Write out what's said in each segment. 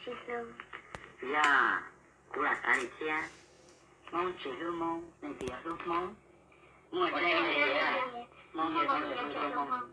Yog, kuv lam xav li thiab. Hmoob tsis hlub Hmoob, leej twg yuav hlub Hmoob? Muaj dab tsi, Hmoob yuav hlub Hmoob?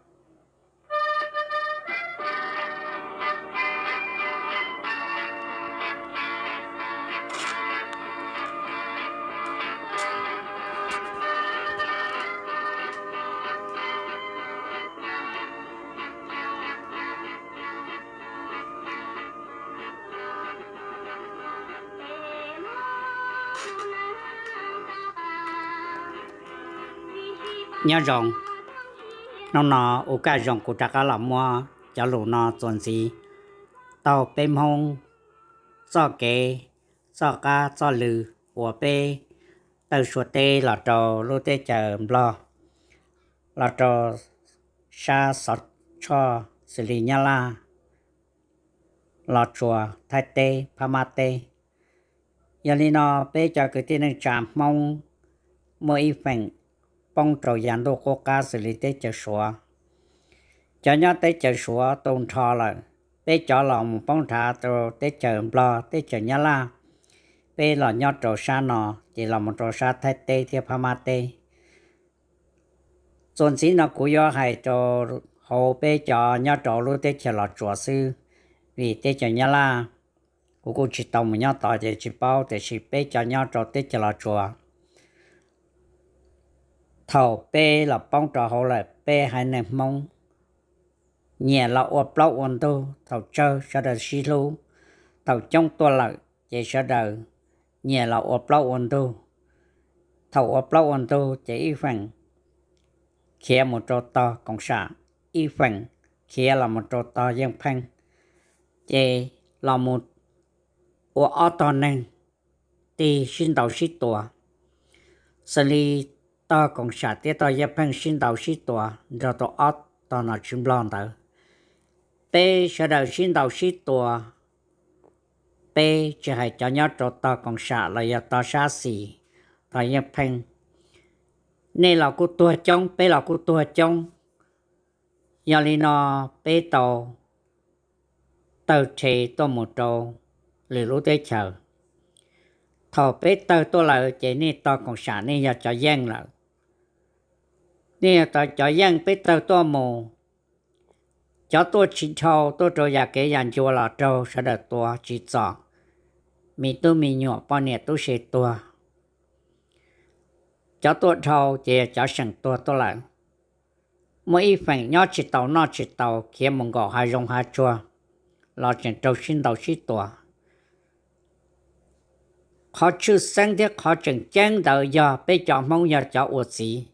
Nyob zoo, hnub no ua kaj zoo kuv rov qab los muab cov lus no txuas ntxiv taug peb Hmoob txoj kev, txoj qab txoj lw uas peb tawm suav teb los rau lub teb chaws Nplog, los rau sab Xov Tshoj xws li Nyab Laj, Los Tsuas, Thaib teb, Phab Mab teb. Yog li no peb cov kwv tij neej tsa Hmoob muaj ib feem poob rau yav ntuj qub qab xws li teb chaws Suav. Cov nyob teb chaws Suav tu nrho lawm, peb cov los mus poob nrhav rau teb chaws Nplog, teb chaws Nyab Laj, peb los nyob rau sab no, ces los mus rau sab Thaib teb thiab Phab Mab teb. Txuas ntxiv no kuv yuav hais rau hauv peb cov nyob rau lub teb chaws Los Tsuas xwb, vim teb chaws Nyab Laj kuv kuj tsis tau mus nyob tod ces tsis paub, tiam sis peb cov nyob rau teb chaws Los Tsuas, thaum peb los poob rau hauv lawm, peb haiv neeg Hmoob nyiam los ua plaub ua ntug, thaum tsawg sawv daws sib hlub, thaum coob tuaj lawm ces sawv daws nyiam los ua plaub ua ntug. Thaum ua plaub ua ntug ces ib feem khiav mus rau tog koom sam, ib feem khiav los mus rau tog yeej pheej, ces los mus ua ob tog neeg tig sib ntaus sib tua, xws li tog koom sam thiab tog yeej pheej sib ntaus sib tua nrog rau ob tog nom tswv Nplog ntawd. Peb sawv daws sib ntaus sib tua, peb tsis hais cov nyob rau tog koom sam los yog tog sab xis, tog yeej pheej, nej los kuj tuag coob, peb los kuj tuag coob. Yog li no peb tau tawg rhe tuaj mus rau lwm lub teb chaws. Thaum peb tawg tuaj lawm ces nej tog koom sam nej yog cov yeej lawm. Nej yog cov yeej, peb tawg tuaj mus, cov tuaj tsis dhau tuaj rau yam kev yam ncua los raug sawv daws tua tsim txom, me tub me nyuam poj niam tub se tuag. Cov tuaj dhau ces yog cov seem tuag tuaj lawm. Muaj ib feem nyob tsis tau noj tsis tau khiav mus nkaum hav zoov hav tsuag los tseem raug sib ntaus sib tua. Qhov tshwj xeeb thiab qhov tseem ceeb ntawd yog peb cov Hmoob yog cov ua txiv,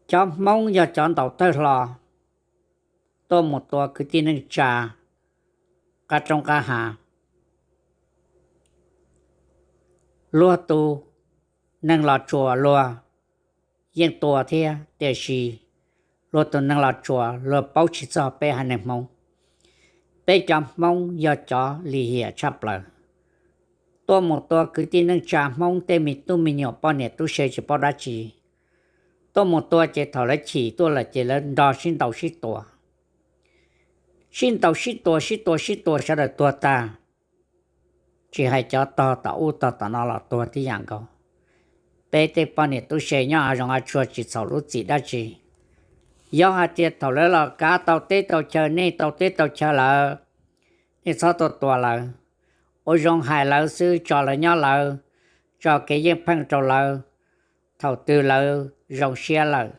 cov Hmoob yog cov ntaus tawg hlo tuaj mus tua kwv tij neej tsa qab roob qab hav. Luag tus neeg Los Tsuas luag yeej tua thiab, tiam sis luag tus neeg Los Tsuas luag paub tsis txog peb haiv neeg Hmoob. Peb cov Hmoob yog cov lim hiam tshaj plaws, tuaj mus tua kwv tij neej tsa Hmoob tej me tub me nyuam poj niam tub se tsis paub dab tsi. Tuaj mus tua ces thaum lawv chim tuaj lawm ces lawv nrog sib ntaus sib tua, sib ntaus sib tua, sib tua sib tua sawv daws tuag tag. Tsis hais cov tog tom ub tog tom no los tuag tib yam nkaus. Peb tej poj niam tub se nyob hav zoov hav tsuag tsis txhaum lub txim dab tsi. Yog hais tias thaum lawv los kav tau teb tau chaw, nej tau teb tau chaw lawm, nej txhob tuaj tua lawv. Ua zoo hais lawv xwb, tso lawv nyob lawv, tso kev yeej pheej rau lawv. Thaum twg lawv zoo siab lawm,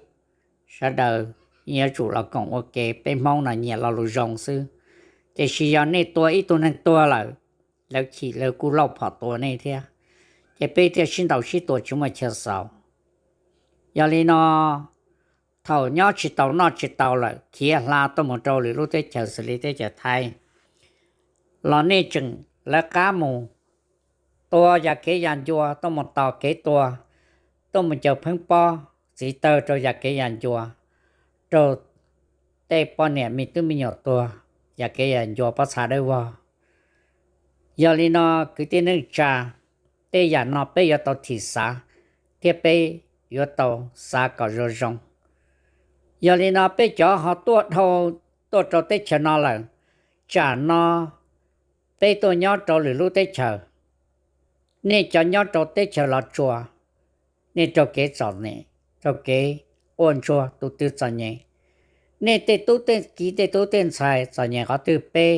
sawv daws yuav tsum los koom ua ke. Peb Hmoob no nyiam lo lus zoo xwb, tiam sis yog nej tua ib tug neeg tuag lawm, lawv chim lawv kuj lauj phom tua nej thiab, ces peb thiaj sib ntaus sib tua tsis muaj chaw xaus. Yog li no, thaum nyob tsis tau noj tsis tau lawm khiav hla tuaj mus rau lwm lub teb chaws xws li teb chaws Thaib los nej tseem lawv qab mus tua yam kev yam ncua, tuaj mus tos kev tua, tuaj mus caw pheeb pob txwv tawg rau yam kev yam ncua, raug tej poj niam me tub me nyuam tuag, yam kev yam ncua pob txha dawb vog. Yog li no, kwv tij neej tsa, tej yam no peb yuav tau thim xav, thiab peb yuav tau xav kom zoo zoo. Yog li no peb cov ho tuaj dhau tuaj rau teb chaws no lawm, tsam no Peb tuaj nyob rau lwm lub teb chaws, nej cov nyob rau teb chaws Los Tsuas, nej raug kev txom nyem, raug kev quaj ntsuag tus twg txom nyem, nej tej tub tej kiv tej tub tej ntxhais txom nyem qhov twg, peb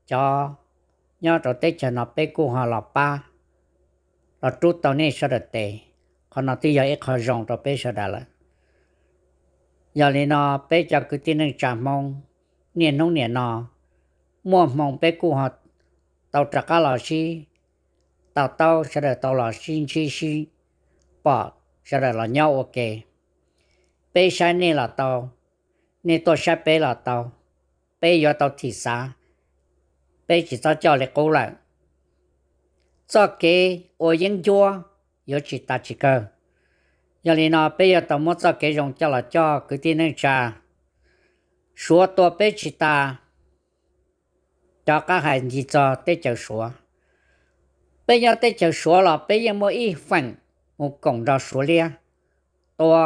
cov nyob rau teb chaws no peb kuj ho los pab, los rub tau nej sawv daws tes. Qhov no twb yog ib qho zoo rau peb sawv daws lawm. Yog li no, peb cov kwv tij neej tsa Hmoob, niaj hnub niam no muaj hmoo peb kuj ho tau rov qab los sib to taub, sawv daws tau los sib ntsib sib pom, sawv daws los nyob ua ke. Peb saib nej los tau, nej tuaj saib peb los tau, peb yuav tau thim xav, peb tsis txhob coj li qub lawm. Txoj kev ua yeeb ncuab yuav tsis tas tsis kawg. Yog li no, peb yuav tau muab txoj kev zoo coj los coj kwv tij neej tsa. Suav tua peb tsis tas, rov qab hais ncig txog teb chaws Suav. Peb nyob teb chaws Suav los peb yeej muaj ib feem mus koom nrog Suav liab tua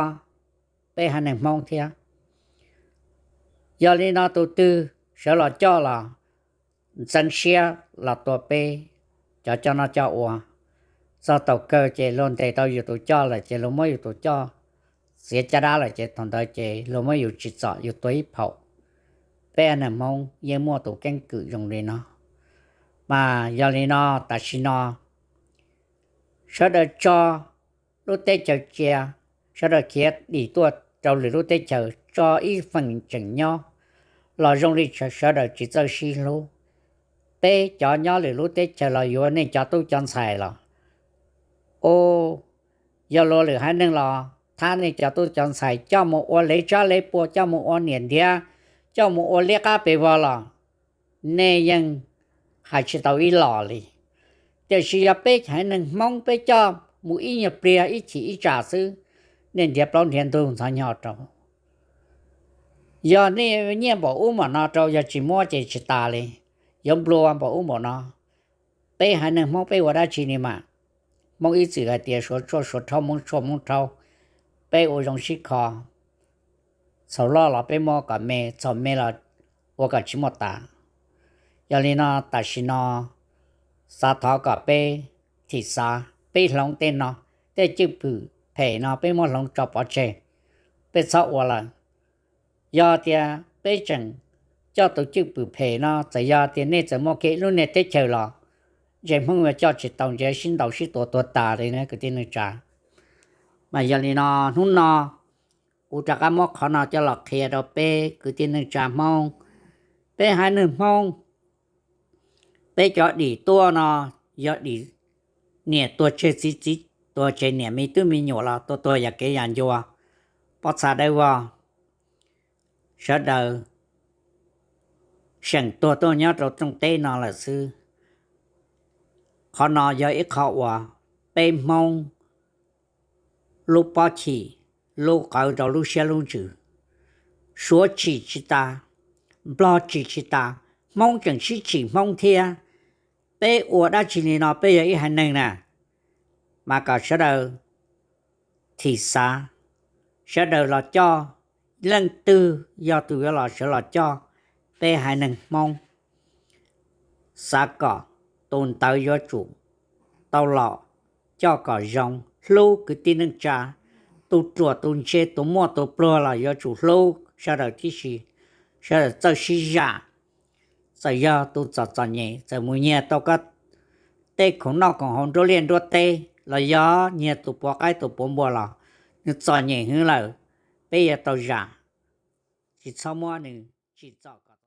peb haiv neeg Hmoob thiab. Yog li no, tus twg sawv los coj los ntxeev siab los tua peb cov coj noj coj ua, txog thaum kawg ces luag ntes tau yus tus coj lawm ces luag muab yus tus coj txiav caj dab lawm ces thaum ntawd ces luag muab yus tsim txom yus tuag ib phaum. Peb haiv neeg Hmoob yeej muaj tus keeb kwm zoo li no. Mas yog li no, tam sim no sawv daws tso lub teb chaws cia, sawv daws khiav dim tuaj rau lwm lub teb chaws, tso ib feem tseem nyob los zoo li sawv daws tsis txawj sib hlub. Peb cov nyob lwm lub teb chaws los yuav nej cov tub cov ntxhais los, yog luag lwm haiv neeg los thab nej cov tub cov ntxhais coj mus ua lev tsab lev pua, coj mus ua niam ntiav, coj mus ua liab qab pes vog los nej yeej hais tsis tau ib los li. Tiam sis yog peb haiv neeg Hmoob peb coj mus ib nyuag pliag ib chim ib tsam xwb, nej ntiav plaub ntiav ntug ntxhov nyo rau. Yog nej nyiaj npaum ub npaum no rau, yog tsis muab ces tsis tas li, yuav nplua npaum ub npaum no. Peb haiv neeg Hmoob peb ua dab tsi ni mas? Hmoob ib txwm hais tias Suav tshuaj Suav rhaub, Hmoob tshuaj Hmoob rhaub. Peb ua zoo sib kho, txhaum loj los peb muab kom me, txhaum me los ua kom tsis muaj tas. Yog li no, tam sim no xav thov kom peb thim xav, peb hloov tej no, tej cwj pwm phem no peb muab hloov tso pov tseg, peb txhob ua lawm. Yog tias peb tseem coj tus cwj pwm phem no, txawm yog tias nej txawm muaj kev lub niag teb chaws los, ntshe Hmoob yuav coj tsis tau, ntshe sib ntaus sib tua tuag tas li na kwv tij neej tsa. Mas yog li no, hnub no kuv rov qab muab qhov no coj los qhia rau peb kwv tij neej tsa Hmoob. Peb haiv neeg Hmoob, peb cov dim tuaj no yog dim niam tuag tseg txiv, txiv tuag tseg niam, me tub me nyuam los tuag tuag yam kev yam ncua, pob txha dawb vog. Sawv daws seem tuag tuaj nyob rau rooj teb no lawm xwb. Qhov no yog ib qho uas peb Hmoob lub pob chim, lub qawv rau lub siab lub ntsws. Suav tsim tsis tas, Nplog tsim tsis tas, Hmoob tseem sib tsim Hmoob thiab. Peb ua dab tsi li no? Peb yog ib haiv neeg na, mas kom sawv daws thim xav, sawv daws los coj, leej twg yog tus yuav los sawv los coj peb haiv neeg Hmoob, xav kom tus ntawd yuav tsum tau los coj kom zoo, hlub kwv tij neej tsa, tus ruam tus ntse tus muaj tus pluag los yuav tsum hlub sawv daws tib si, sawv daws txawj sib zam. Txawm yog tus txom txom nyem, txawm mus nyiag tau koj tej khoom noj khoom haus nruab liaj nruab teb, los yog nyiag tus puav qaib tus puav npua los nws txom nyem heev lawm, peb yuav tau zam, tsis txhob muab nws tsim txom kom